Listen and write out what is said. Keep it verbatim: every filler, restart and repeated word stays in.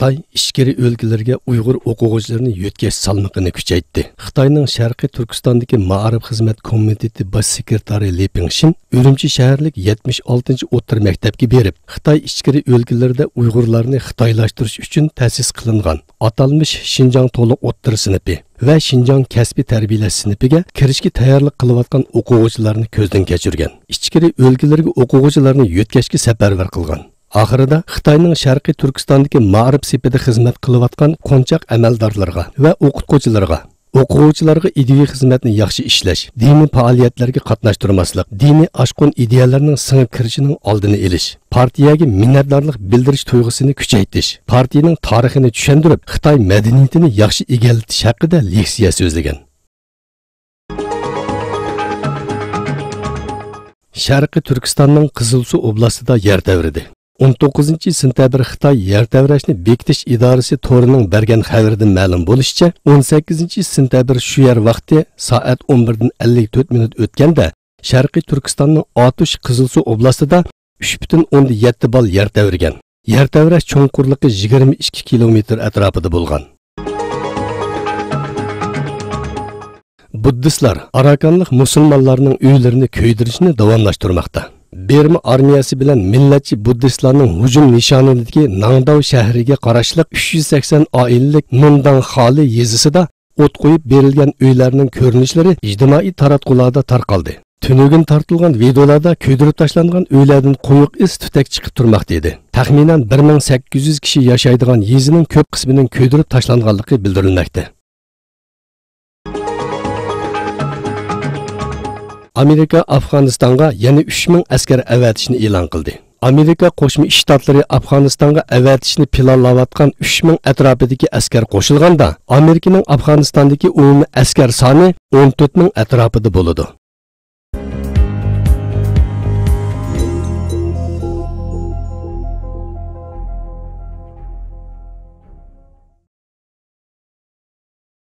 خىتاي ئىچكىرى ئۆلكىلەرگە ئۇيغۇر ئوقۇغۇچىلىرىنى يۆتكەش سالمىقىنى كۈچەيتتى. خىتاينىڭ شەرقىي تۈركىستاندىكى مائارىپ خىزمەت كومىتېتى باش سېكرېتارى لى پىڭشىن ئۈرۈمچى شەھەرلىك يەتمىش ئالتىنچى ئوتتۇرا مەكتەپكە بېرىپ، خىتاي ئىچكىرى ئۆلكىلىرىدە ئۇيغۇرلارنى خىتايلاشتۇرۇش ئۈچۈن تەسىس قىلىنغان ئاتالمىش شىنجاڭ تولۇق ئوتتۇرا سىنىپى ۋە شىنجاڭ كەسپىي تەربىيەلەش سىنىپىگە كىرىشكە تەييارلىق قىلىۋاتقان ئوقۇغۇچىلارنى كۆزدىن كەچۈرگەن. ئىچكىرى ئۆلكىلەرگە ئوقۇغۇچىلارنى يۆتكەشكە سەپەرۋەر قىلغان. ئاخىرىدا خىتاينىڭ شەرقىي تۈركىستاندىكى مائارىپ سېپىدە خىزمەت قىلىۋاتقان قونچاق ئەمەلدارلىرىغا ۋە ئوقۇتقۇچىلىرىغا، ئوقۇغۇچىلارغا ئىدىيىۋى خىزمەتنى ياخشى ئىشلەش، دىنىي پائالىيەتلەرگە قاتناشتۇرماسلىق، دىنىي ئاشقۇن ئىدىيەلەرنىڭ سىڭىپ كىرىشىنىڭ ئالدىنى ئېلىش، پارتىيەگە مىننەتدارلىق بىلدۈرۈش تۇيغۇسىنى كۈچەيتىش، پارتىيىنىڭ تارىخىنى چۈشەندۈرۈپ، خىتاي مەدەنىيىتىنى ياخشى ئىگىلىتىش ھەققىدە لېكسىيە سۆزلىگەن. شەرقىي تۈركىستاننىڭ قىزىلسۇ ئوبلاستىدا يەر تەۋرىدى. ئون توققۇزىنچى سېنتەبىر خىتاي يەر تەۋرەشنى بېكىتىش ئىدارىسى تورىنىڭ بەرگەن خەۋىرىدىن مەلۇم بولۇشىچە، ئون سەككىزىنچى سېنتەبىر شۇ يەر ۋاقتى سائەت ئون بىردىن ئەللىك تۆت مىنۇت ئۆتكەندە، شەرقىي تۈركىستاننىڭ ئاتۇش قىزىلسۇ ئوبلاستىدا ئۈچ پۈتۈن ئوندىن يەتتە بال يەر تەۋرىگەن. يەر تەۋرەش چوڭقۇرلۇقى يىگىرمە ئىككى كىلومېتىر ئەتراپىدا بولغان. بۇددىستلار ئاراكانلىق مۇسۇلمانلارنىڭ ئۆيلىرىنى كۆيدۈرۈشنى داۋاملاشتۇرماقتا. بىرما ئارمىيەسى بىلەن مىللەتچى بۇددىستلارنىڭ ھۇجۇم نىشانىدىكى ناڭداۋ شەھىرىگە قاراشلىق ئۈچ يۈز سەكسەن ئائىلىلىك نۇنداڭ خالى يېزىسىدا ئوت قويۇپ بېرىلگەن ئۆيلەرنىڭ كۆرۈنۈشلىرى ئىجتىمائىي تاراتقۇلاردا تارقالدى. تۈنۈگۈن تارتىلغان ۋىدىيولاردا كۆيدۈرۈپ تاشلانغان ئۆيلەردىن قويۇق ئىس تۈتەك چىقىپ تۇرماقتا ئىدى. تەخمىنەن بىر مىڭ سەككىز يۈز كىشى ياشايدىغان يېزىنىڭ كۆپ قىسمىنىڭ كۆيدۈرۈپ تاشلانغانلىقى بىلدۈرۈلمەكتە. ئامېرىكا ئافغانىستانغا يەنە ئۈچ مىڭ ئەسكەر ئەۋەتىشنى ئېلان قىلدى. ئامېرىكا قوشما شتاتلىرى ئافغانىستانغا ئەۋەتىشنى پىلانلاۋاتقان ئۈچ مىڭ ئەتراپىدىكى ئەسكەر قوشۇلغاندا، ئامېرىكىنىڭ ئافغانىستاندىكى ئومۇمىي ئەسكەر سانى ئون تۆت مىڭ ئەتراپىدا بولىدۇ.